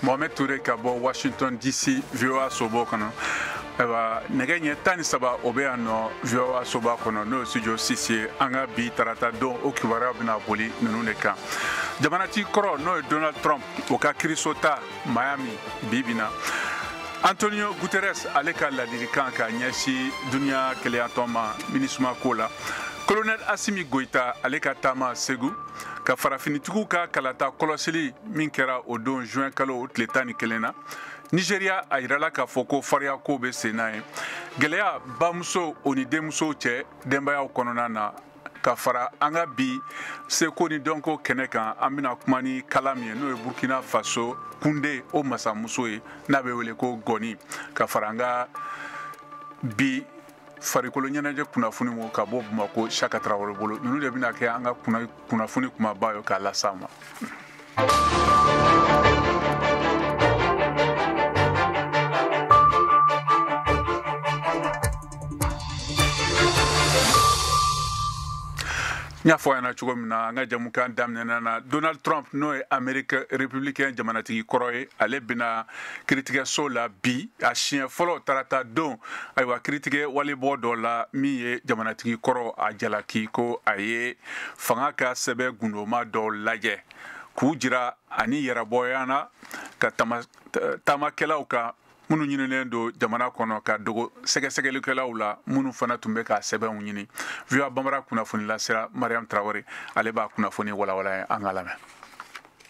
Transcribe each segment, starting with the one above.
Mohamed Touré ka bɔ Washington DC VOA sobo kɔnɔ. Ayiwa, nɛgɛ ɲɛ 13, o bɛ yan nɔ VOA soba kɔnɔ, n'o ye studio 6 ye. An ka bi tarata don, o kibaruya bɛna boli ninnu de kan: jamanatigi kɔrɔ, n'o ye Donald Trump, o ka kiriso ta Miami bi bi na, Antonio Guterres ale ka ladilikan ka ɲɛsin duniya kelenyatɔn ma MINUSMA ko la, colonel Assimi Goïta ale ka taama Segu, ka farafinitigiw ka kalata kɔlɔsili min kɛra o don juin kalo o tile 11 na. Nigeria, a yirala k'a fɔ ko fariya ko bɛ sen na ye, gɛlɛya bamuso o ni denmusow cɛ denbayaw kɔnɔna na. Ka fara an ka bi seko ni dɔnko kɛnɛ kan, an bɛna kuma ni kala min ye, n'o ye Burkina Faso kunde o masamuso ye, n'a bɛ wele ko Gɔni. Ka fara an ka bi farikolo ɲɛnajɛ kunnafoni mo ka bɔ Bamako, Saka Tarawele bolo. Ninnu de bɛna kɛ an ka kunnafoni kumaba ye k'a las'an ma. N y'a fɔ a ɲɛna cogo min na an ka jamukan daminɛna na, Donald Trump, n'o ye Amérique républicain jamanatigi kɔrɔ ye, ale bɛna kiritigɛso la bi a siɲɛ fɔlɔ tarata don. Ayiwa, kiritigɛ walebɔ dɔ la min ye jamanatigi kɔrɔ a jalaki ko a ye fanga ka sɛbɛn gundoma dɔw lajɛ k'u jira ani yɛrɛbɔya na ka taamakɛlaw kan minnu ɲininen don jamana kɔnɔ, ka dogo sɛgɛsɛgɛlikɛlaw la minnu fana tun bɛ ka sɛbɛnw ɲini. VOA Bambara kunnafoni lasera Mariam Traoré, ale b'a kunnafoni walawala ye, an ka lamɛn.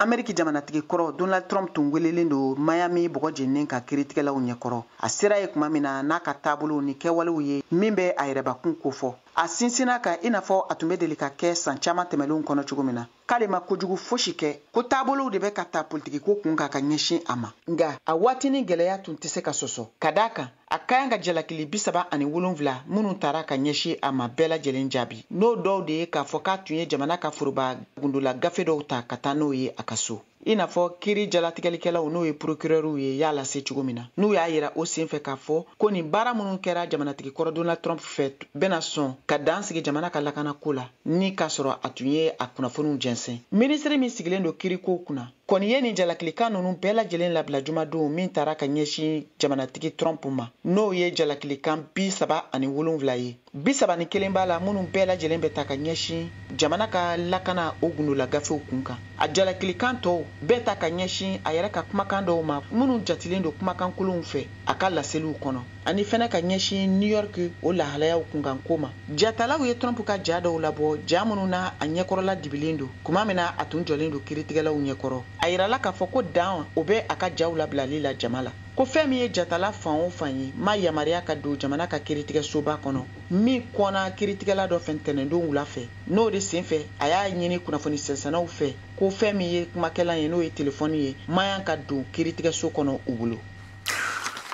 Ameriki jamanatigi kɔrɔ Donald Trump tun welelen don Miami bɔgɔ jeninen ka kiritigɛlaw ɲɛkɔrɔ. A sera ye tuma min na n'a ka taabolow ni kɛwalew ye min bɛ a yɛrɛbakun kofɔ, a sinsinna ka i n'a fɔ a tun bɛ deli ka kɛ san caman tɛmɛlenw kɔnɔ cogo min na, k'ale ma kojugu fosi kɛ, ko taabolow de bɛ ka ta politikiko kun kan ka ɲɛsin a ma. Nga a waatinin gɛlɛya tun tɛ se ka sɔsɔ, ka d'a kan a ka kan ka jalakili 37 minnu tara ka ɲɛsin a ma bɛɛ lajɛlen jaabi, n'o dɔw de ye k'a fɔ k'a tun ye jamana ka foroba gundola gafe dɔw ta ka taa n'o ye a ka so, i n'a fɔ kiiri jalatigɛlikɛlaw, n'o ye procurɛriw ye, y'a lase cogo min na, n'u y'a yira o sen fɛ k'a fɔ ko nin baara minnu kɛra jamanatigi kɔrɔ Donald Trump fɛ bɛna sɔn ka dan sigi jamana ka lakanako la, ni k'a sɔrɔ a tun ye a kunnafoniw jɛnsɛn. Minisiri min sigilen don kiirikow kunna kɔni ye nin jalakilikan ninnu bɛɛ lajɛlen labila jumadon min taara ka ɲɛsin jamanatigi Trump ma, n'o ye jalakilikan 37 ye. 31 b'a la minnu bɛɛ lajɛlen bɛ ta ka ɲɛsin jamana ka lakana o gundola gafew kun kan. A jalakilikan tɔw bɛɛ ta ka ɲɛsin a yɛrɛ ka kumakan dɔw ma minnu jatilen don kumakan kolonw fɛ a ka laseliw kɔnɔ, ani fɛnɛ ka ɲɛsin New York o lahalayaw kunkanko ma. Jatalaw ye Trump ka ja dɔw labɔ, ja minnu na a ɲɛkɔrɔla dibilen don kuma min na a tun jɔlen don kiritigɛlaw ɲɛkɔrɔ. A yirala k'a fɔ ko dan o bɛ a ka jaw labilali la jama la, ko fɛn min ye jatala fan o fan ye ma yamaruya ka don jamana ka kiritigɛsoba kɔnɔ min kɔnna kiritigɛla dɔ fɛ ntɛnɛndon wula fɛ. N'o de sen fɛ, a y'a ɲini kunnafoni sɛnsɛnnaw fɛ ko fɛn min ye kumakɛlan ye, n'o ye telefɔni ye, mayan ka don kiritigɛso kɔnɔ u bolo.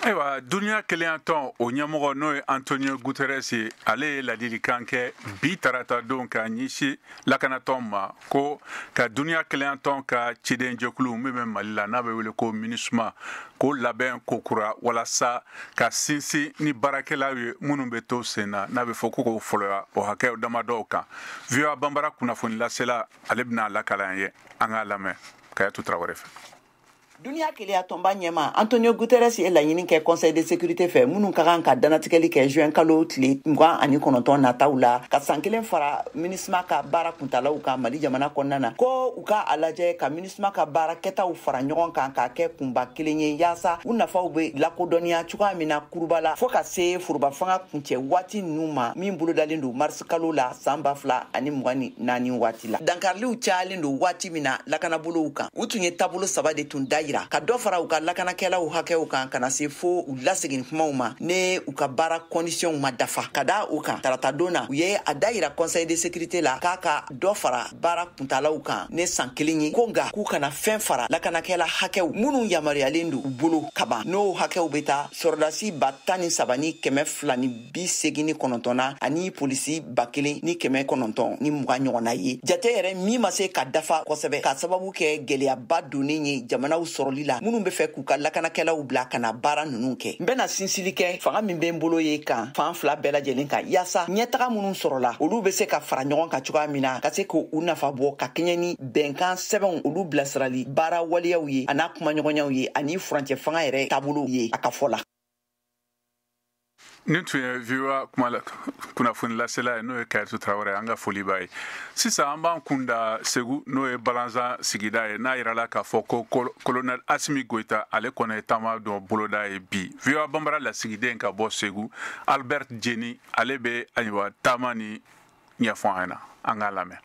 Ayiwa, duniya kelenyatɔn o ɲɛmɔgɔ, n'o ye Antonio Guterres ye, ale ye ladilikan kɛ bi tarata don ka ɲɛsin lakanatɔn ma ko ka duniya kelenyatɔn ka cidenjɛkulu min bɛ Mali la, n'a bɛ wele ko MINUSMA, k'o labɛn kokura walasa ka sinsin ni baarakɛlaw ye minnu bɛ to sen na, n'a bɛ fɔ ko k'o fɔlɔya o hakɛw damadɔw kan. VOA Bambara kunnafoni lasela, ale bɛna lakala an ye, an k'a lamɛn Kayatu Tarawele fɛ. Duniya keleya tɔnba ɲɛma Antonio Guterres ye laɲini kɛ Conseil de sécurité fɛ, minnu ka kan ka danatigɛli kɛ juin kalo tile 29 nataw la, ka san kelen fara MINUSMA ka baara kuntalaw kan Mali jamana kɔnɔna na, ko u ka a lajɛ ka MINUSMA ka baara kɛtaw fara ɲɔgɔn kan k'a kɛ kunba kelen ye, yaasa u nafaw bɛ lakodɔnniya cogoya min na kuruba la, fɔɔ ka se foroba fanga kuncɛ waati ninnu ma min bolodalen don marisi kalo la san 2024 waati la. Dankariliw cayalen don waati min na lakanabolow kan, u tun ye taabolo saba de tun da yira ka dɔ fara u ka lakanakɛlaw hakɛw kan, ka na se fo u lasegin kumaw ma ne u ka baara kɔndisiyɔnw ma dafa. Ka da o kan, tarata don na, u ye a da yira Conseil de sécurité la k'a ka dɔ fara baara kuntalaw kan ne san kelen ye, ko nka k'u kana fɛn fara lakanakɛla hakɛw minnu yamaruyalen don u bolo kaban, n'o hakɛw bɛ taa sɔrɔdasi 13,289 na ani polisi 1,920 ɲɔgɔnna ye. Jate yɛrɛ min ma se ka dafa kosɛbɛ ka sababu kɛ gwɛlɛyaba donnen ye jamanaw. sɔrɔli la minnu bɛ fɛ k'u ka lakanakɛlaw bila ka na baara ninnu kɛ. N bɛna sinsili kɛ fanga min bɛ n bolo ye kan fan fila bɛɛ lajɛlen kan, yaasa ɲɛtaga minnu sɔrɔla olu bɛ se ka fara ɲɔgɔn kan cogoya min na, ka se k'u nafa bɔ ka kɛɲɛ ni bɛnkan sɛbɛnw olu bilasirali baara waleyaw ye, a n'a kumaɲɔgɔnyaw ye, ani furancɛ fanga yɛrɛ taabolo ye, a ka fɔ la. Nin tun ye VOA kuma kunnafoni lasela ye, n'o ye Kayatu Tarawele, an ka foli b'a ye. Sisan an b'an kun da Segu, n'o ye Balanzan sigida ye, n'a yirala k'a fɔ ko colonel Asimi Goyita, ale kɔni ye taama dɔ boloda ye bi. VOA Banbara lasigiden ka bɔ Segu, Albert Jeni, ale bɛ ayiwa taama ni ɲɛfɔ an ɲɛna, an k'a lamɛn.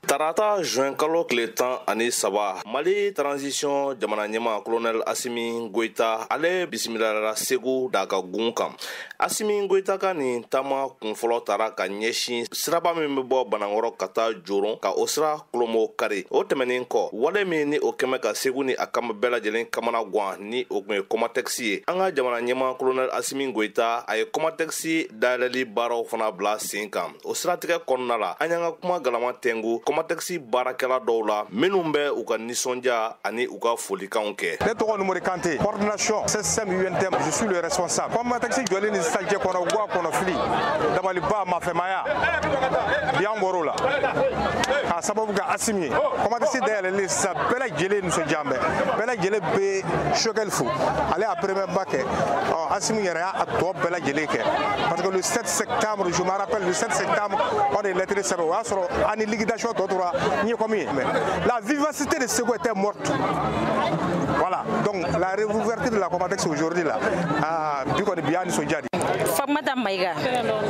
Tarata juin kalo tile 13, Mali transition jamana ɲɛma colonel Asimi Goyita, ale bisimilara Segu dagagun kan. Asimi Goyita ka nin taama kunfɔlɔ taara ka ɲɛsin siraba min bɛ bɔ Banankɔrɔ ka taa Joron, ka o sira kulomo kari. O tɛmɛnen kɔ, wale min ni o kɛmɛ ka Segu ni a kama bɛɛ lajɛlen kamana gan, ni o tun ye Kɔmatɛkisi ye. An ka jamana ɲɛma colonel Asimi Goyita, a ye Kɔmatɛkisi dayɛlɛli baaraw fana bila sen kan. O siratigɛ kɔnɔna la, an y'an ka kuma galama tɛngu Kɔmatɛkisi baarakɛla dɔw la minnu bɛ u ka nisɔndiya ani u ka folikanw kɛ. Ne tɔgɔ Numori Kante, coordination CSM UNTM, je suis le responsable. Kɔmatɛkisi jɔlen ni sisan cɛ kɔnɔ, guwa kɔnɔ fili, dabaliba, mafɛmaya, bi an bɔr'o la k'a sababu kɛ Asimi ye. Kɔmatɛkisi dayɛlɛlen sisan, bɛɛ lajɛlen nisɔndiya bɛ, bɛɛ lajɛlen bɛ Choguel fo, ale y'a premier ba kɛ, Asimi yɛrɛ y'a tɔ bɛɛ lajɛlen kɛ, parce que le 7 septembre, je me rappelle, le 7 septembre, on est lettre sɛbɛn, o y'a sɔrɔ an ni liquidation tɔ tora n ye comme ye. Mais la vivacité de Ségou était morte. Voilà, donc la réouverture de la Comatex aujourd'hui là, ah, bi kɔni bi y'a nisɔndiya de. Famata Maïga,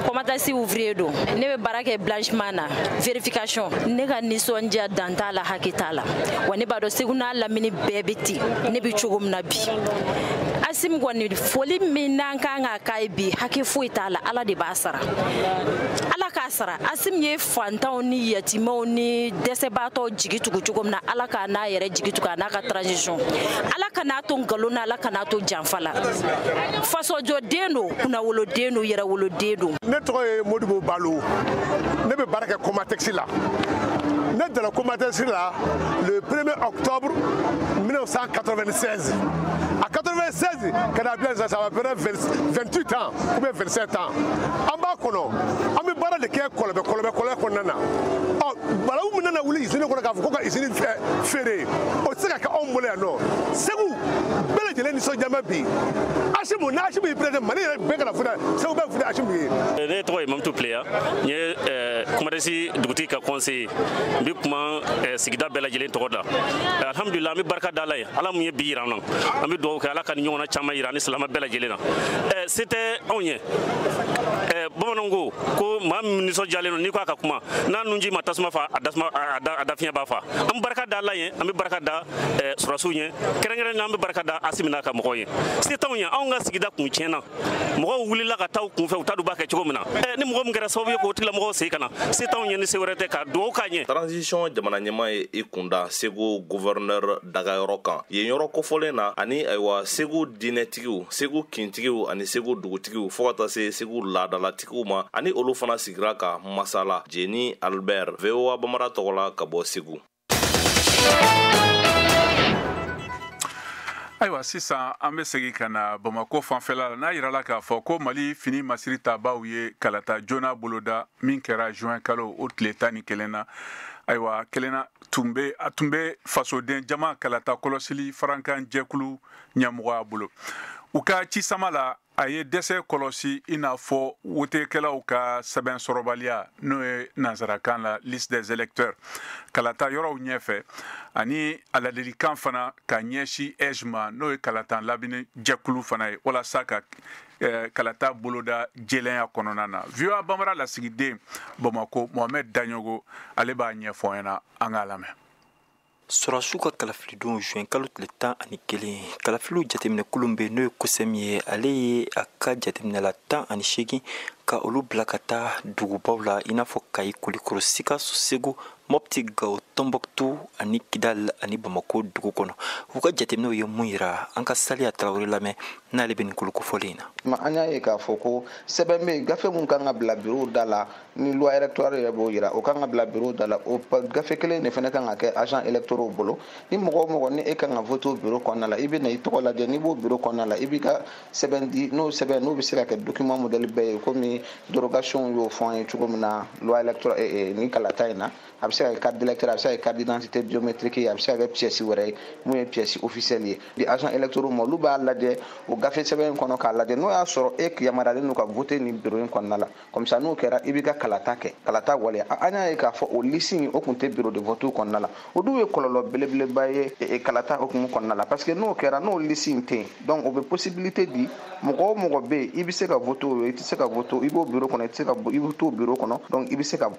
Comatex ouvrier don. Ne bɛ baara kɛ blanchiment na, vérification. Ne ka nisɔndiya dan t'a la, hakɛ t'a la. Wa ne b'a dɔn Segu n'a lamini bɛɛ bɛ ten. Ne bɛ cogo min na bi. Asimi kɔni, foli min n'an kan ka k'a ye bi, hakɛ foyi t'a la, Ala de b'a sara. Ala k'a sara. Asimi ye fantanw ni yatimɛw ni dɛsɛbaatɔw jigi tugu cogo min na, Ala k'a n'a yɛrɛ jigi tugu, a n'a ka transition. Ala kan'a to nkalon na, Ala kan'a to janfa la. Fasojɔden don, kunnawoloden don, yɛrɛwoloden don. Ne tɔgɔ ye Modibo Balo, ne bɛ baara kɛ Comatex la. Ne donna Comatex la le 1er octobre 1996. À 96, ka na bila, ça va faire 28 ans ou bien 27 ans. An b'a kɔnɔ, an bɛ baara de kɛ kɔlɔbɛ kɔlɔbɛ kɔlɔbɛ kɔnɔna na. Ɔ balawu min nana wuli usine kɔnɔ k'a fɔ ko ka usine feere, o tɛ se ka kɛ anw bolo yan nɔ. Segu bɛɛ lajɛlen nisɔndiya bɛ bi. Asimu, n'a Asimu y'i président, Mali yɛrɛ bɛɛ kana futa, Segu bɛɛ futa Asimu ye. Ne tɔgɔ ye Mamutu Pleya, n ye Kɔmatɛkisi dugutigi ka conseiller. N bɛ kuma sigida bɛɛ lajɛlen tɔgɔ da. Alhamdulillah, an bɛ barika da Ala ye, Ala mun ye bi yira an na. An bɛ dugawu kɛ Ala ka ni ɲɔgɔnna caman yira ani silamɛ bɛɛ lajɛlen na. Se tɛ anw ye. Bamananw ko ko maa min nisɔndiyalen don, n'i ko a ka kuma, n'a nunji ma tasuma fa, a dasuma a dafiɲɛ b'a fa. An bɛ barika da Ala ye, an bɛ barika da sɔrɔdasiw ye, kɛrɛnkɛrɛnnenya an bɛ barika da Asimi n'a ka mɔgɔw ye. Se t'anw ye, anw ka sigida kun tiɲɛna, mɔgɔw wulila ka taa u kunfɛ, u t'a dɔn u b'a kɛ cogo min na. Ni mɔgɔ min kɛra sababu ye k'o tigilamɔgɔw segin ka na, se t'anw ye ni se wɛrɛ tɛ ka dugawu k'a ɲɛ. Transition jamana ɲɛmaa ye i kunda Segu gouverneur dagayɔrɔ kan. Yen yɔrɔ kofɔlen na, ani ayiwa Segu diinɛtigiw, Segu kintigiw ani Segu dugutigiw, fo ka taa se Segu laadalatigiw ma, ani olu fana sigira ka masala. Jeni Albert, VOA Bamara tɔgɔ la ka bɔ Segu. Ayiwa, sisan an bɛ segin ka na Bamakɔ fanfɛla la, n'a yirala k'a fɔ ko Mali fini masiri tabaw ye kalata joona boloda min kɛra juin kalo o tile 11 na. Ayiwa, kelenna tun bɛ, a tun bɛ fasoden jama kalata kɔlɔsili farankan jɛkulu ɲɛmɔgɔya bolo. U ka cisama la, a ye dɛsɛ kɔlɔsi, i n'a fɔ wotekɛlaw ka sɛbɛn sɔrɔbaliya, n'o ye nansarakan la liste des électeurs, kalata yɔrɔw ɲɛfɛ, ani a ladilikan fana ka ɲɛsin AIGE ma, n'o ye kalata labɛnni jɛkulu fana ye, walasa ka kalata boloda jɛlenya kɔnɔna na. VOA Bambara lasigiden Bamakɔ, Mohamed Daɲogo, ale b'a ɲɛfɔ an ɲɛna, an k'a lamɛn. Sɔrɔdasiw ka kalafilidon juin kalo tile 11, kalafiliw jateminɛ kulun bɛ, n'o ye COSEM ye, ale ye a ka jateminɛla 18 ka olu bila ka taa dugubaw la, i n'a fɔ Kayi, Kulikoro, Sikaso, Segu, Mopti, Gawo, Tombouctou ani Kidal ani Bamako dugu kɔnɔ. U ka jateminɛw ye mun yira? An ka Saliya Tarawele lamɛn n'ale bɛ nin kolokofɔlen in na. An y'a ye k'a fɔ ko sɛbɛn bɛ yen, gafe mun kan ka bila bureau da la, ni loi électorale yɛrɛ b'o yira, o kan ka bila bureau da la. O gafe kelen de fana kan ka kɛ agent électoraux bolo. Ni mɔgɔ o mɔgɔ ni e kan ka voter o bureau kɔnɔna la, i bɛ na i tɔgɔ lajɛ. N'i b'o bureau kɔnɔna la, i b'i ka sɛbɛn di. N'o sɛbɛn n'o bɛ se ka kɛ document modèle bɛɛ ye, komi dérogation y'o fɔ an ye cogo min na loi électorale ni kalata in na. A bɛ se ka kɛ carte d'électeur, a bɛ se ka kɛ carte d'identité biométrique ye, a bɛ se ka kɛ pièce wɛrɛ ye mun ye pièce officielle ye. Di agent électoraux ma, olu b'a lajɛ o gafe sɛbɛn in kɔnɔ k'a lajɛ n'o y'a sɔrɔ e yamaruyalen don ka voter nin bureau in kɔnɔna la. Comme ça, n'o kɛra, i b'i ka kalata kɛ, kalata waleya. An y'a ye k'a fɔ o liste in, o tun tɛ bureau de vote kɔnɔna la. O dun ye kɔlɔlɔ belebeleba ye kalata hukumu kɔnɔna la, parce que n'o kɛra, n'o liste in tɛ yen, donc o bɛ possibilité di mɔgɔ o mɔgɔ bɛ yen, i bɛ se ka voter o, i tɛ se ka voter, i b'o bureau kɔnɔ, i tɛ se ka, i bɛ t'o bureau kɔnɔ, donc i bɛ se ka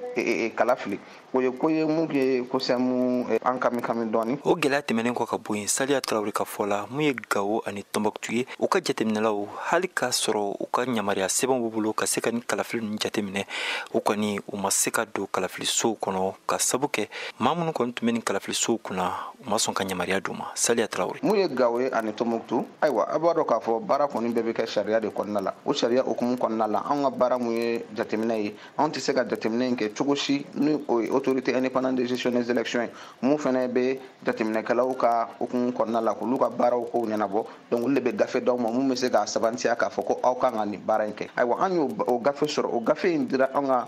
kala fili. O ye ko ye mun ye COSEM an kami kami dɔɔni. O gɛlɛya tɛmɛnen kɔ ka bɔ yen, Saliya Tarawele ka fɔ la, mun ye Gawo ani Tombouctou ye, u ka jateminɛlaw, hali k'a sɔrɔ u ka yamaruya sɛbɛnw b'u bolo ka se ka ni kalafili ninnu jateminɛ, u kɔni u ma se ka don kalafilisow kɔnɔ, ka sabu kɛ maa minnu kɔni tun bɛ nin kalafilisow kunna, u ma sɔn ka yamaruya d'u ma. Saliya Tarawele. Mun ye Gawo ye ani Tombouctou, ayiwa, a b'a dɔn k'a fɔ baara kɔni bɛɛ bɛ kɛ sariya de kɔnɔna la. O sariya hukumu kɔnɔna la, anw ka baara mun ye jateminɛ ye, anw tɛ se ka jateminɛ in kɛ cogo si ni o ye autorité indépendante de gestion des élections ye, mun fana bɛ jateminɛkɛlaw ka hukumu kɔnɔna la k'olu ka baaraw kow ɲɛnabɔ. Donc olu de bɛ gafe d'aw ma mun bɛ se k'a sabantiya k'a fɔ ko aw kan ka nin baara in kɛ. Ayiwa, an y'o o gafe sɔrɔ. O gafe in dira an ka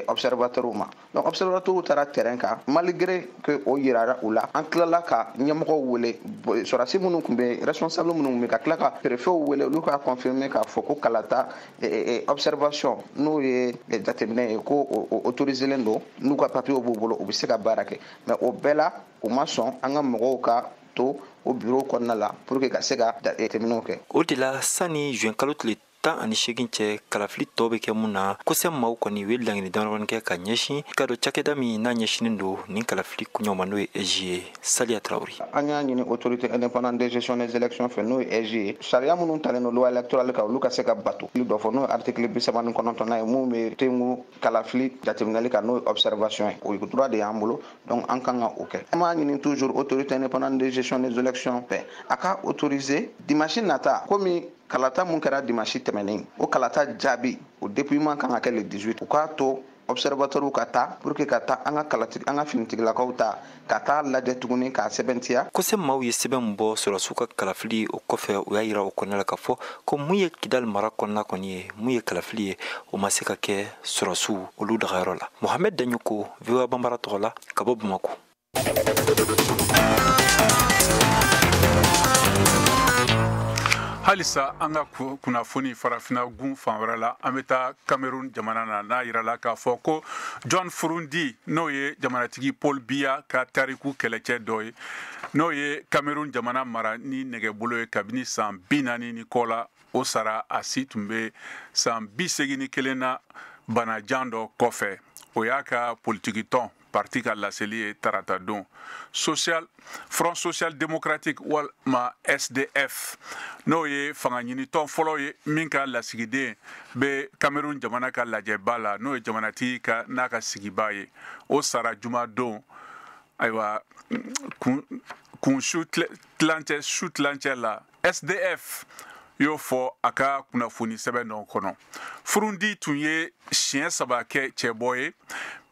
observateurs ma. Donc observateurs taara terrain kan. Malgré que o yirara u la, an tilala ka ɲɛmɔgɔw wele, sɔrɔdasi minnu tun bɛ, responsable minnu tun bɛ, ka tila ka préfets wele, olu k'a confirmer k'a fɔ ko kalata observation, n'o ye jateminɛ ye, ko o autorisé don, n'u ka papiers b'u bolo, u bɛ se ka baara kɛ. Mais o bɛɛ la, u ma sɔn an ka mɔgɔw ka to o bureau kɔnɔna la pour que ka se ka jateminɛw kɛ. O de la, sani juin kalo tile 18 cɛ, kalafili tɔ bɛ kɛ mun na, COSEM maaw kɔni u ye laɲini damadɔni kɛ ka ɲɛsin ka dɔn cakɛda min n'a ɲɛsinen don nin kalafili koɲɛw ma, n'o ye AIGE ye. Saliya Tarawele. An y'a ɲini autorité indépendante de gestion des élections fɛ, n'o ye AIGE ye, sariya minnu talen don loi électorale kan, olu ka se ka bato. Dɔ fɔ, n'o ye article 39nan ye, mun bɛ tengu kalafili jateminɛli kan, n'o ye observation ye. O droit de y'an bolo, donc an kan ka o kɛ. An b'a ɲini toujours autorité indépendante de gestion des élections fɛ, a ka autoriser dimanche nata, komi kalata mun kɛra dimanche tɛmɛnen, o kalata jaabi, o dépouillement kan ka kɛ le 18, u k'a to observateur ka taa pour que ka taa an ka kalatigi, an ka finitigilakaw ta ka taa lajɛ tuguni k'a sɛbɛntiya. COSEM maaw ye sɛbɛn min bɔ sɔrɔdasiw ka kalafili o kɔfɛ, u y'a yira o kɔnɔna la k'a fɔ ko mun ye Kidali mara kɔnɔna kɔni ye, mun ye kalafili ye, o ma se ka kɛ sɔrɔdasiw olu dagayɔrɔ la. Mohamed Daɲoko, VOA Banbara tɔgɔ la, ka bɔ Bamako. Halisa an ka kunnafoni Farafina gun fan wɛrɛ la, an bɛ taa Cameroun jamana na, n'a yirala k'a fɔ ko John Fru Ndi, n'o ye jamanatigi Paul Biya ka tariku kɛlɛcɛ dɔ ye, n'o ye Cameroun jamana mara ni nɛgɛbolo ye kabini san 40 ni kɔ la, o sara, a si tun bɛ san 81 na, banajan dɔ kɔfɛ. O y'a ka politikitɔn parti ka laseli ye tarata don. Social Front Social Démocratique walima SDF, n'o ye fanga ɲinitɔn fɔlɔ ye min ka lasigiden bɛ Cameroun jamana ka lajɛba la, n'o ye jamanatigi ka n'a ka sigiba ye, o sara jumadon. Ayiwa, kun su tilancɛ, su tilancɛ la, SDF y'o fɔ a ka kunnafoni sɛbɛn dɔ kɔnɔ. Fru Ndi tun ye siɲɛ saba kɛ cɛbɔ ye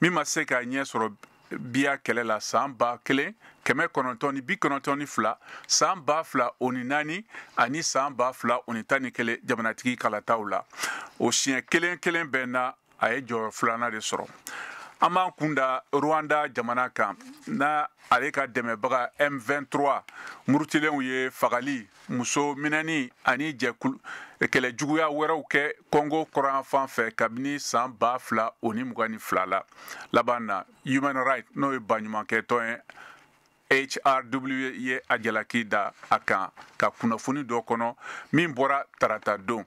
min ma se ka ɲɛ sɔrɔ Biya kɛlɛ la, san 1992, san 2004 ani san 2011 jamanatigi kalataw la. O siɲɛ kelen kelen bɛɛ na, a ye jɔyɔrɔ filanan de sɔrɔ. An b'an kun da Rwanda jamana kan, n'a ale ka dɛmɛbaga M23 murutilenw ye fagali, muso minɛni ani jɛkulu kɛlɛ juguya wɛrɛw kɛ Congo kɔrɔn fan fɛ kabini san 2022 la. Laban na, Human Rights, n'o ye baɲumankɛtɔn ye, HRW, ye a jalaki da a kan ka kunnafoni dɔ kɔnɔ min bɔra tarata don.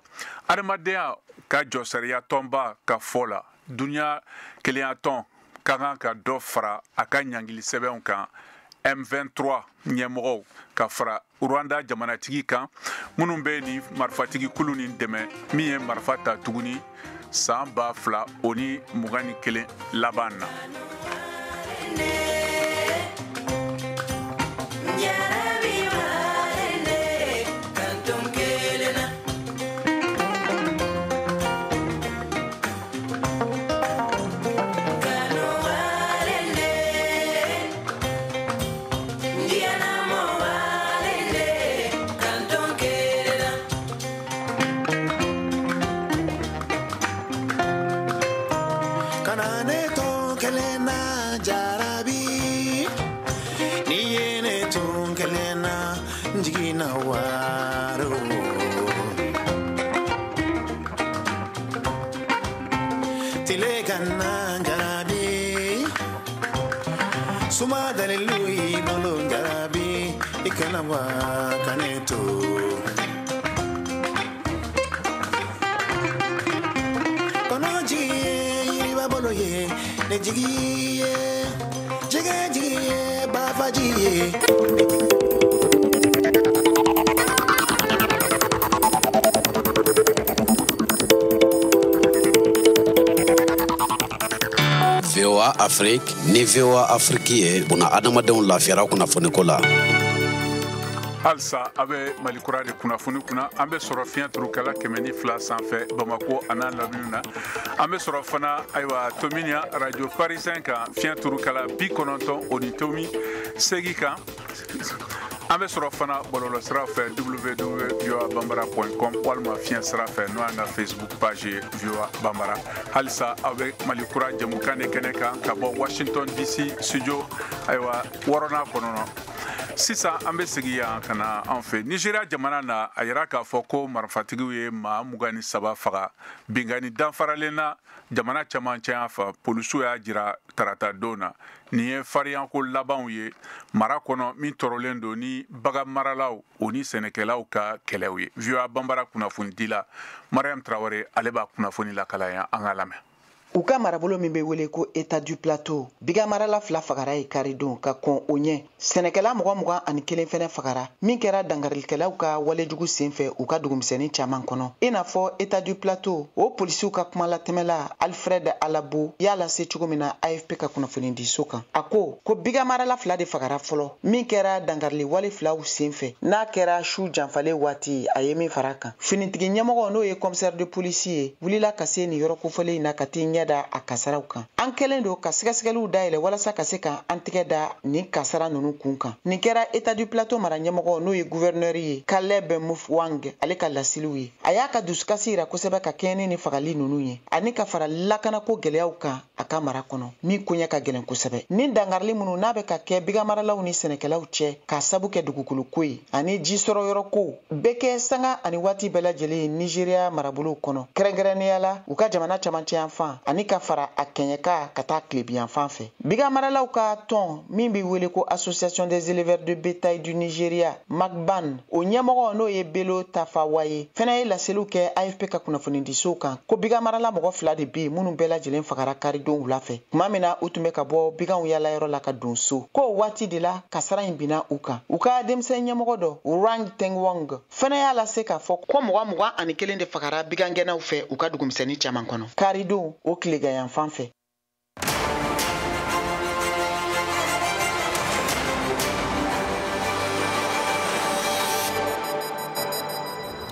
Adamadenya ka jɔsariya tɔnba ka fɔ la, Duniya kelenyatɔn ka kan ka dɔ fara a ka ɲangili sɛbɛnw kan M23 ɲɛmɔgɔw ka fara Rwanda jamanatigi kan, minnu bɛ nin marifatigi kulu nin dɛmɛ min ye marifa ta tuguni san 2021 laban na. na jarabi suma dalilu i bolo jarabi i kana wa kane to kono jigi ye yiriba bolo ye ne jigi ye jige jigi ye bafaji ye. VOA Afrique ni VOA Afrique ye buna adamadenw lafiyara kunnafoniko la. Halisa a bɛ Mali kura de kunnafoni kunna. An bɛ sɔrɔ fiɲɛ turukala 102 sanfɛ Bamako a n'a lamini na. An bɛ sɔrɔ fana, ayiwa, Tominian radio parisien kan, fiɲɛ turukala 90.8 kan. An bɛ sɔrɔ fana bɔlɔlɔ sira fɛ, www.voabambara.com, walima fiɲɛ sira fɛ, n'o y'an ka Facebook page ye, VOA Bambara. Halisa aw bɛ Mali kura jɛmukan de kɛnɛ kan ka bɔ Washington DC studio, ayiwa, wɔɔrɔnan kɔnɔ. Sisan an bɛ segin yan ka na an fɛ Nizeriya jamana na. A yira k'a fɔ ko marifatigiw ye maa 23 faga binkanni danfaralen na jamana camancɛ yan fɛ, polisiw y'a jira tarata don na. Nin ye fariyanko labanw ye mara kɔnɔ min tɔɔrɔlen don ni bagan maralaw o ni sɛnɛkɛlaw ka kɛlɛw ye. VOA Banbara kunnafonidila Mariam Tarawele, ale b'a kunnafoni lakala yan. An ka lamɛn. U ka marabolo min bɛ wele ko État du Plateau, bigan marala fila fagara ye karidon. Ka kɔn o ɲɛ, sɛnɛkɛla mɔgɔ 21 fɛnɛ fagara, min kɛra dangarikɛlaw ka walejugu sen fɛ u ka dugumisɛnnin caman kɔnɔ, i n'a fɔ État du Plateau. O polisiw ka kumalatɛmɛla Alfred Alabo y'a lase cogo min na AFP ka kunnafonidiso kan, a ko ko bigan marala fila de fagara fɔlɔ, min kɛra dangarili wale filaw sen fɛ, n'a kɛra su janfalen waati. A ye min fara kan, finitigi ɲɛmɔgɔ, n'o ye commissaire de police ye, wulila ka se nin yɔrɔ kofɔlen in na ka t'i ɲɛ da a kasaraw kan. An kɛlen don ka sɛgɛsɛgɛliw dayɛlɛ walasa ka se ka an tigɛ da nin kasara nunu kun kan. Nin kɛra État du Plateau mara ɲɛmɔgɔ, n'o ye gouverneur ye, Caleb Mufwang, ale ka lasiliw ye. A y'a ka dusukasi yira kosɛbɛ ka kɛɲɛ ni fagali nunu ye, ani ka fara lakanako gwɛlɛyaw kan a ka mara kɔnɔ, min koɲɛ ka gɛlɛn kosɛbɛ. Nin dangarili minnu n'a bɛ ka kɛ biganmaralaw ni sɛnɛkɛlaw cɛ k'a sabu kɛ dugukoloko ye ani ji sɔrɔ yɔrɔ ko, bɛɛ kɛ sanga ani waati bɛɛ lajɛlen ye Nigeriya marabolow kɔnɔ, kɛrɛnkɛrɛnnenya la u ka jamana camancɛ yan fan ani ka fara a kɛɲɛka ka taa tilebiyan fan fɛ. Bigan maralaw ka tɔn min bɛ wele ko Association des éleveurs de bétail du Nigeria, MACBAN, o ɲɛmɔgɔ, n'o ye Bello Tafawa ye, fɛnɛ ye laseliw kɛ AFP ka kunnafonidisow kan ko bigan marala mɔgɔ fila de bɛ yen minnu bɛɛ lajɛlen fagara karidon wula fɛ, tuma min na u tun bɛ ka bɔ biganw yalayɔrɔ la ka don so, ko waati de la kasara in binna u kan. U ka denmisɛn ɲɛmɔgɔ dɔ, Rang Tengwong, fɛnɛ y'a lase k'a fɔ ko mɔgɔ 21 de fagara bigangɛnnaw fɛ u ka dugumisɛnnin caman kɔnɔ karidon o tilegan fan fɛ.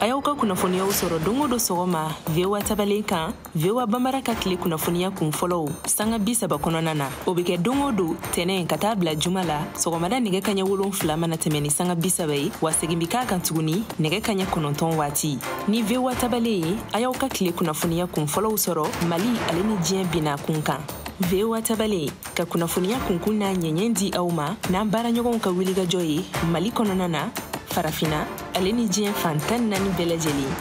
A y'aw ka kunnafoniyaw sɔrɔ don o don sɔgɔma VOA tabalen kan, VOA Banbara ka tile kunnafoniya kun fɔlɔw sanga 30 kɔnɔna na. O bɛ kɛ don o don tɛnɛ ka taa bila juma la, sɔgɔmada nɛgɛ kaɲɛ 7 mana tɛmɛ ni sanga 30 ye, wa segin bi k'a kan tuguni nɛgɛ kaɲɛ 9 waati. Ni VOA tabalen ye, a y'aw ka tile kunnafoniya kun fɔlɔw sɔrɔ Mali ale ni diɲɛ bina kun kan. VOA tabalen ka kunnafoniya kunkun n'a ɲɛɲɛ di aw ma n'an baaraɲɔgɔnw ka wulikajɔ ye Mali kɔnɔna na, Farafina ale ni diɲɛ fan 14 bɛɛ lajɛlen.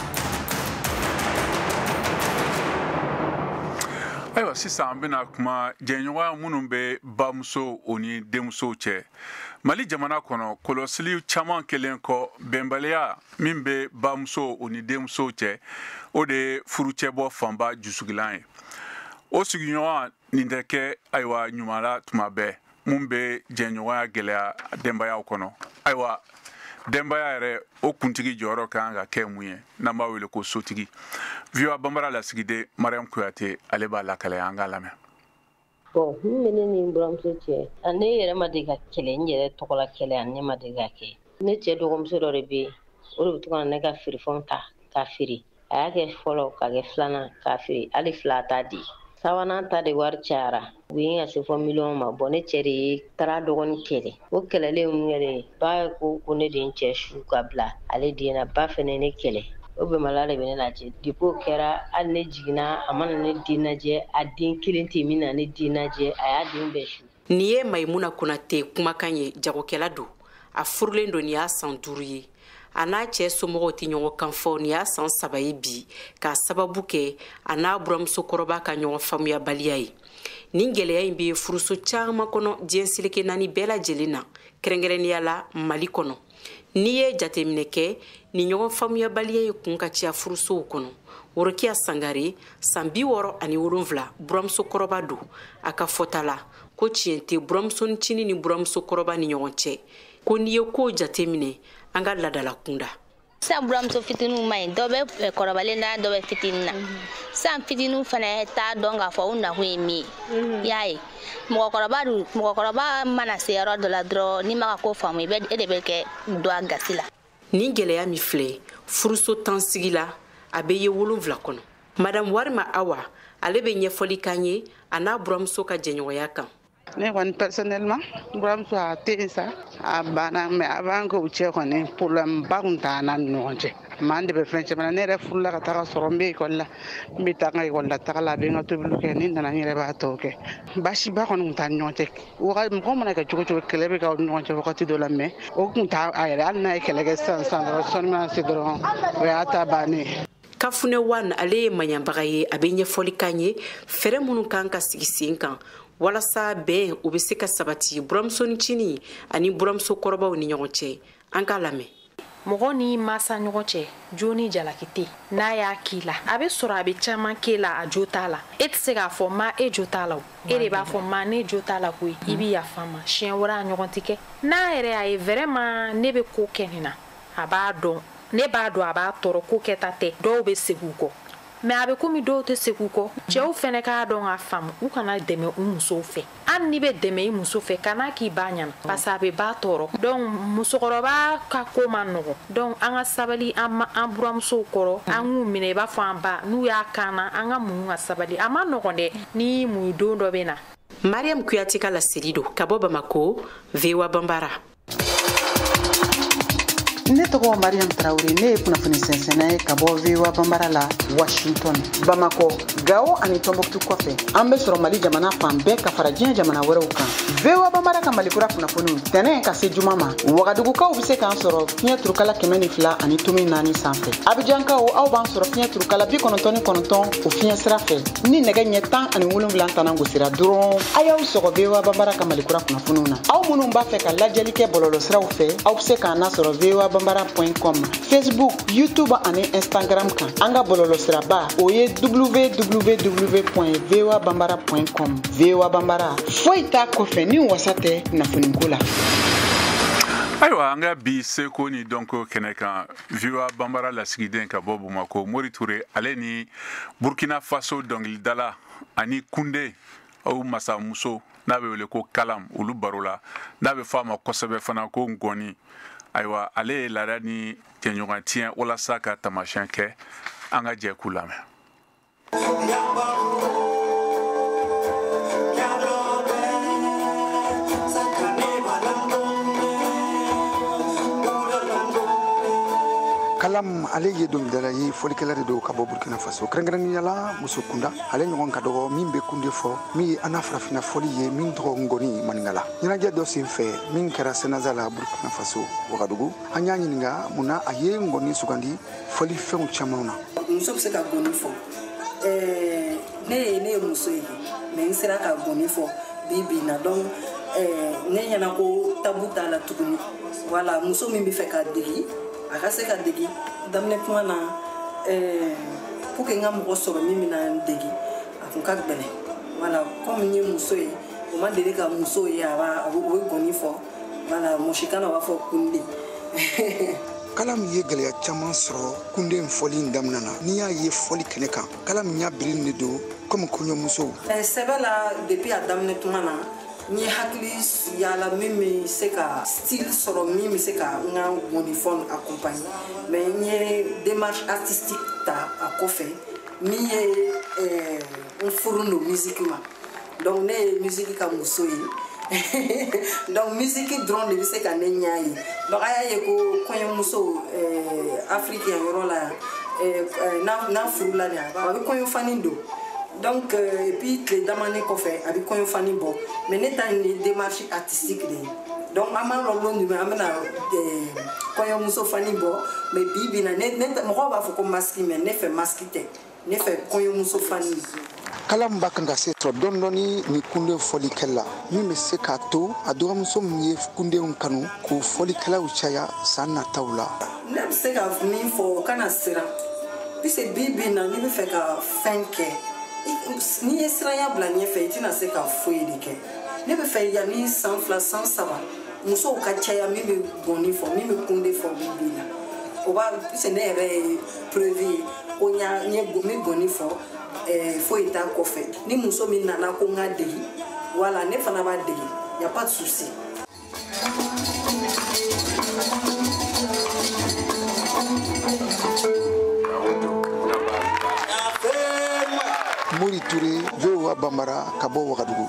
Ayiwa, sisan an bɛna kuma jɛɲɔgɔnya minnu bɛ bamuso o ni denmusow cɛ Mali jamana kɔnɔ. Kɔlɔsili caman kelen kɔ, bɛnbaliya min bɛ bamuso o ni denmusow cɛ, o de ye furucɛbɔ fanba jusugilan ye. O sigiɲɔgɔn nin tɛ kɛ, ayiwa, ɲuman la tuma bɛɛ, mun bɛ jɛɲɔgɔnya gɛlɛya denbayaw kɔnɔ. Ayiwa, denbaya yɛrɛ o kuntigi jɔyɔrɔ kan ka kɛ mun ye, n'an b'a wele ko sotigi? VOA Banbara lasigiden Mariam Kuyate, ale b'a lakale. An k'a lamɛn. Bon, min bɛ ne ni n buramuso cɛ, ne yɛrɛ ma deli ka kɛlɛ, n yɛrɛ tɔgɔ la kɛlɛ, ne ma deli ka kɛ. Ne cɛ dɔgɔmuso dɔ de bɛ yen, o de bɛ to ka na ne ka feerefɛnw ta k'a feere. A y'a kɛ fɔlɔ, k'a kɛ filanan, k'a feere, hali fila t'a di. Sabanan ta de wari cayara, u ye ka se fɔ miliyɔn ma. Bɔn, ne cɛ de ye taara dɔgɔnin kɛlɛ. O kɛlɛlen mun kɛlen, ba ko ko ne de ye n cɛ su ka bila ale den na. Ba fɛnɛ ne kɛlɛ. O bɛnbaliya de bɛ ne n'a cɛ. Depuis o kɛra, hali ne jiginna, a ma na ne den lajɛ. A den kelen tɛ min na ne den lajɛ, a y'a den bɛɛ su. Nin ye Mayimuna Konate kumakan ye. Jagokɛla don, a furulen don, nin y'a san 5 ye. A n'a cɛ somɔgɔw tɛ ɲɔgɔn kan fɔ nin y'a san 3 ye bi, k'a sababu kɛ a n'a buramusokɔrɔba ka ɲɔgɔn faamuyabaliya ye. Nin gɛlɛya in bɛ furuso caman kɔnɔ diɲɛ seleke 4 bɛɛ lajɛlen na, kɛrɛnkɛrɛnnenya la Mali kɔnɔ. N'i ye jateminɛ kɛ, nin ɲɔgɔn faamuyabaliya ye kun ka caya furusow kɔnɔ. Worokiya Sangare, san 67, buramusokɔrɔba don. A ka fɔta la ko tiɲɛ tɛ buramusonicinin ni buramusokɔrɔba ni ɲɔgɔn cɛ, ko n'i ye kow jateminɛ an ka laadala kunda. Sisan buramuso fitininw ma ɲi, dɔ bɛ kɔrɔbalen na, dɔ bɛ fitinin na. Sisan fitininw fana t'a dɔn k'a fɔ u nakun ye min ye. I y'a ye, mɔgɔkɔrɔba dun, mɔgɔkɔrɔba mana se yɔrɔ dɔ la dɔrɔn, n'i ma ka ko faamu, e de bɛ kɛ don a gasi la. Nin gɛlɛya min filɛ furuso 10 sigi la, a bɛ ye 7 kɔnɔ. Madame Warima Awa, ale bɛ ɲɛfɔli k'an ye a n'a buramuso ka jɛɲɔgɔnya kan. Ne kɔni personnellement, buramuso a tɛ yen sa, a banna, mais avant que u cɛ kɔni problème ba kun t'an n'a ni ɲɔgɔn cɛ. Maa de bɛ fɛn caman na. Ne yɛrɛ furula ka taga sɔrɔ n bɛ ekɔli la, n bɛ taa n ka ekɔli la taga la, a bɛ n ka tobiliw kɛ, ni nana n yɛrɛ b'a tɔw kɛ. Baasiba kɔni kun t'an ni ɲɔgɔn cɛ. Mɔgɔ mana kɛ cogo cogo, kɛlɛ bɛ k'aw ni ɲɔgɔn cɛ wagati dɔ la, mais o kun t'a a yɛrɛ, hali n'a ye kɛlɛ kɛ sisan sisan dɔrɔn, sɔnni mana se dɔrɔn, o y'a ta bannen ye. Kafunɛ Wan, ale ye maɲanbaga ye, a bɛ ɲɛfɔli k'an ye fɛɛrɛ minnu kan ka sigi sen kan walasa bɛn o bɛ se ka sabati buramusonicinin ani buramusokɔrɔbaw ni ɲɔgɔn cɛ. An k'a lamɛn. Mɔgɔ ni masa ɲɔgɔn cɛ, jo ni jalaki tɛ. N'a y'a k'i la, a bɛ sɔrɔ a bɛ caman k'e la, a jo t'a la. E tɛ se k'a fɔ ma e jo t'a la o. E de b'a fɔ ma ne jo t'a la koyi, i bɛ yafa n ma. Siɲɛ wɛrɛ a ɲɔgɔn tɛ kɛ. N'a yɛrɛ y'a ye vraiment ne bɛ ko kɛ nin na, a b'a dɔn. Ne b'a dɔn a b'a tɔɔrɔ, ko kɛta tɛ. Dɔw bɛ segin u kɔ. Mais a bɛ komi dɔw tɛ segin u kɔ. Cɛw fɛnɛ k'a dɔn k'a faamu, u kana dɛmɛ u musow fɛ. Hali n'i bɛ dɛmɛ i muso fɛ, kana k'i ba ɲɛna, parce que a bɛ ba tɔɔrɔ. Donc musokɔrɔba ka ko man nɔgɔn. Donc an ka sabali an buramusow kɔrɔ, an k'u minɛ i b'a fɔ an ba, n'u y'a kan na, an ka muɲu ka sabali. A man nɔgɔn dɛ, n'i muɲu don dɔ bɛ na. Mariam Kuyate ka laseli don ka bɔ Bamako, VOA Banbara. Ne tɔgɔ Mariam Traoré, ne ye kunnafoni sɛnsɛnna ye ka bɔ VOA Banbara la Washington. Bamakɔ, Gao ani Tombouctou kɔfɛ, an bɛ sɔrɔ Mali jamana fan bɛɛ ka fara diɲɛ jamana wɛrɛw kan. VOA Banbara ka Malikura kunnafoniw tɛnɛ ka se juma ma. Wagadugukaw bɛ se k'an sɔrɔ fiɲɛ turukala 102.4 sanfɛ. Abijankaw, aw b'an sɔrɔ fiɲɛ turukala 99 o fiɲɛ sira fɛ. Ni nɛgɛ ɲɛ 17 tanan gosira dɔrɔn, a y'aw sɔgɔ VOA Banbara ka Malikura kunnafoniw na. Aw minnu b'a fɛ ka lajɛli kɛ bɔlɔlɔsiraw fɛ, aw bɛ se k'an lasɔrɔ VOA Bambara.com, Facebook, YouTube ani Instagram kan. An ka bɔlɔlɔsiraba o ye www.voabambara.com. VOA Bambara, foyi t'a kɔfɛ ni wasa tɛ kunnafoniko la. Ayiwa, an ka bi seko ni dɔnko kɛnɛ kan, VOA Bambara lasigiden ka bɔ Bamakɔ, Mori Ture, ale ni Burkina Faso dɔnkilidala ani Kunde aw masamuso n'a bɛ wele ko Kalam, olu baro la, n'a bɛ fɔ a ma kosɛbɛ fana ko Ngɔni. Ayiwa, ale ye laada ni jɛɲɔgɔn tiɲɛ walasa ka taamasiyɛn kɛ. An ka jɛ k'u lamɛn. Kalam, ale ye dɔnkilidala ye, fɔlikɛla de don ka bɔ Burkina Faso, kɛrɛnkɛrɛnnenya la muso kunda. Ale ɲɔgɔn ka dɔgɔ min bɛ kunde fɔ, min ye an n'a farafinna fɔli ye, min tɔgɔ Ngɔni maninkala. Ɲɛnajɛ dɔ sen fɛ min kɛra Senaza la Burkina Faso, Wagadugu, an y'a ɲininka mun na a ye Ngɔni sugandi fɔlifɛnw caman na. Muso bɛ se ka ngɔni fɔ. Ne ye muso ye, mais n sera ka ngɔni fɔ bi bi in na. Donc ne ɲɛna ko tabu t'a la tuguni. Voilà, muso min bɛ fɛ ka degi, a ka se ka degi. Daminɛ kuma na, pour que n ka mɔgɔ sɔrɔ min bɛna n degi, a kun ka gɛlɛn. Voilà, comme n ye muso ye, o ma deli ka muso ye a b'a o bɛ ngɔni fɔ. Voilà, mɔsikan na u b'a fɔ kunde. Kalam ye gɛlɛya caman sɔrɔ kunde in fɔli in daminɛ na. N'i y'a ye fɔli kɛnɛ kan, Kalam ɲa birilen de don komi kɔɲɔmusow. Sɛbɛ la, depuis a daminɛ tuma na, n ye hakili yaala min bɛ se ka style sɔrɔ, min bɛ se ka n ka ngɔnifɔ accompagner. Mais n ye démarche artistique ta a kɔfɛ, min ye n furu don musique ma. Donc ne ye musique ka muso ye. Donc musique dɔrɔn de bɛ se ka ne ɲɛ ye. Donc a y'a ye ko kɔɲɔmuso Afrique yan yɔrɔ la yan, n'a furula de, a bɛ kɔɲɔfani don. Donc et puis tile damani kɔfɛ a bɛ kɔɲɔfani bɔ. Mais ne ta in ye démarche artistique de ye. Donc an b'a lɔn don jumɛn an bɛna Kɔɲɔmuso fani bɔ, mais bi bi na, ne mɔgɔw b'a fɔ ko masque, mais ne fɛ masque tɛ, ne fɛ kɔɲɔmuso fani. Kala min b'a kan ka se sɔrɔ dɔɔni dɔɔni ni kunde fɔlikɛla la, min bɛ se k'a to a dɔgɔmuso min ye kundenw kanu k'o fɔlikɛlaw caya san nataw la. Ne bɛ se ka min fɔ, o kana siran, puisque bi bi na, n'i bɛ fɛ ka fɛn kɛ, n'i ye siranya bila ɲɛfɛ, i tɛna se ka foyi de kɛ. Ne bɛ fɛ yanni san 2, san 3, musow ka caya min bɛ gɔni fɔ, min bɛ kunde fɔ bi bi na. O b'a, puisque ne yɛrɛ ye preuve ye ko n ye n bɛ gɔni fɔ, foyi t'a kɔfɛ. Ni muso min nana ko n ka degi, wala ne fana b'a degi, y a pas de souci. Mori Touré, VOA Bambara, ka bɔ Wagadugu.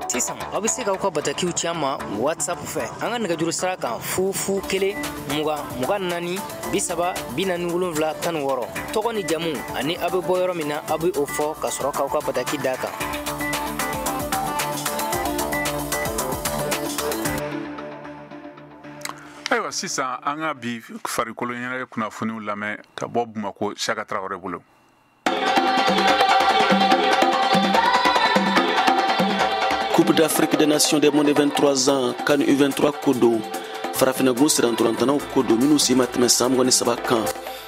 Sisan aw bɛ se k'aw ka batakiw ci an ma WhatsApp fɛ, an ka nɛgɛjuru sira kan: 0 0 1 20 24 30 47 16. Tɔgɔ ni jamu ani aw bɛ bɔ yɔrɔ min na, aw bɛ o fɔ ka sɔrɔ k'aw ka bataki da kan. Ayiwa, sisan an ka bi farikolo ɲɛnajɛ kunnafoniw lamɛn ka bɔ Bamako, Saka Tarawele bolo. Coupe d'Afrique des Nations des moins de 23 ans, CAN U23 ko don. Farafinnagun sirantolantanaw ko don, minnu si ma tɛmɛ san 23 kan,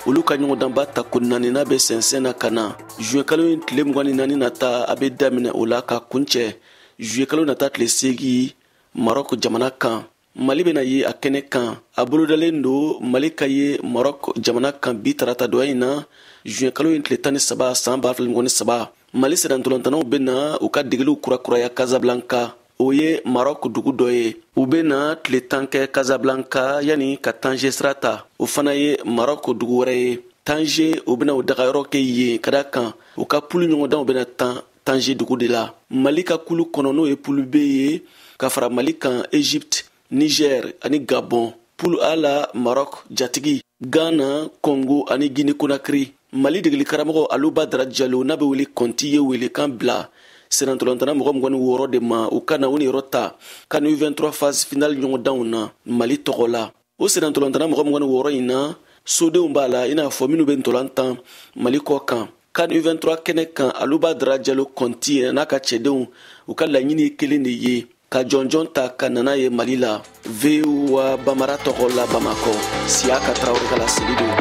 olu ka ɲɔgɔndanba ta ko naaninan bɛ sɛnsɛn na ka na. Juin kalo in tile 24 nata, a bɛ daminɛ o la ka kuncɛ juillet kalo nata tile 8, Maroc jamana kan. Mali bɛna ye a kɛnɛ kan. A bolodalen don Mali ka ye Maroc jamana kan bi tarata dɔ in na, juin kalo in tile 13, san 2023. Mali sirantolantanaw bɛna u ka degeliw kurakuraya Casablanca, o ye Maroc dugu dɔ ye. U bɛna tile 10 kɛ Casablanca yanni ka Tanger sira ta, o fana ye Maroc dugu wɛrɛ ye. Tanger, u bɛna u dagayɔrɔ kɛ yen, ka da kan u ka pulu ɲɔgɔndanw bɛna tan Tanger dugu de la. Mali ka kulu kɔnɔ, n'o ye pulu B ye, ka fara Mali kan, Egypte, Niger ani Gabon. Pulu A la, Maroc jatigi, Ghana, Congo ani Guinée Conakry. Mali degeli karamɔgɔ Aluba Dara Jalo, n'a bɛ wele Kɔnti, ye welekan bila sennantolantana mɔgɔ 26 de ma, u ka na u niyɔrɔ ta CAN U23 phase finale ɲɔgɔndanw na Mali tɔgɔ la. O sennantolantana mɔgɔ 26 in na, sodenw b'a la, i n'a fɔ minnu bɛ ntolan tan Mali kɔ kan. CAN U23 kɛnɛ kan, Aluba Dara Jalo Kɔnti n'a ka cɛdenw, u ka laɲini ye kelen de ye: ka jɔnjɔn ta ka nana ye Mali la. VOA Bamara tɔgɔ la, Bamakɔ, Siyaka Tarawele ka laseli don.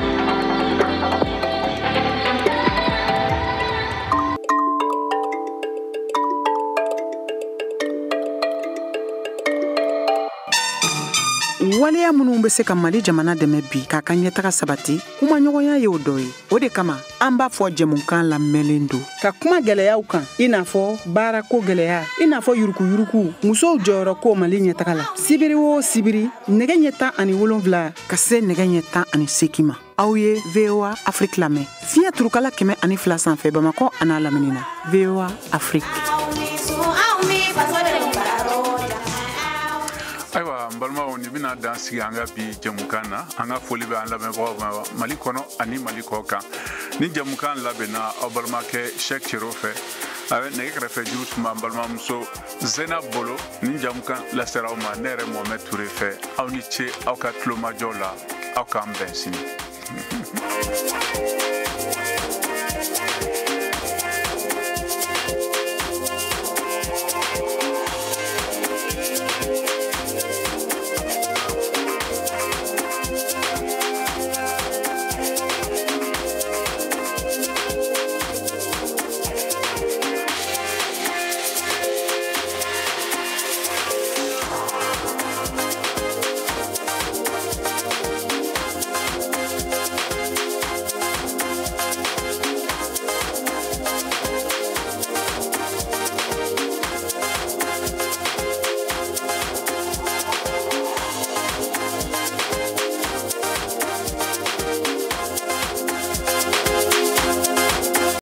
Waleya minnu bɛ se ka Mali jamana dɛmɛ bi k'a ka ɲɛtaga sabati, kumaɲɔgɔnya y'o dɔ ye. O de kama an b'a fɔ jɛmukan lamɛnlen don ka kuma gɛlɛyaw kan, i n'a fɔ baarako gɛlɛya, i n'a fɔ yurukuyuruku, musow jɔyɔrɔ ko Mali ɲɛtaga la. Sibiri o sibiri, nɛgɛ ɲɛ 17 ka se nɛgɛ ɲɛ 18 ma, aw ye VOA Afrique lamɛn fiɲɛ turukala 102 sanfɛ, Bamakɔ an'a lamini na. VOA Afrique. Ayiwa, n balimaw, nin bɛna dan sigi an ka bi jɛmukan na. An ka foli bɛ an lamɛnbagaw ma Mali kɔnɔ ani Mali kɔ kan. Ni jɛmukan labɛnna aw balimakɛ Sɛk Cero fɛ, a bɛ nɛgɛ kɛrɛfɛ juru tun b'an balimamuso Zenab bolo. Ni jɛmukan lasera aw ma ne yɛrɛ Mohamɛd Ture fɛ. Aw ni ce aw ka tulomajɔ la. Aw k'an bɛn sini.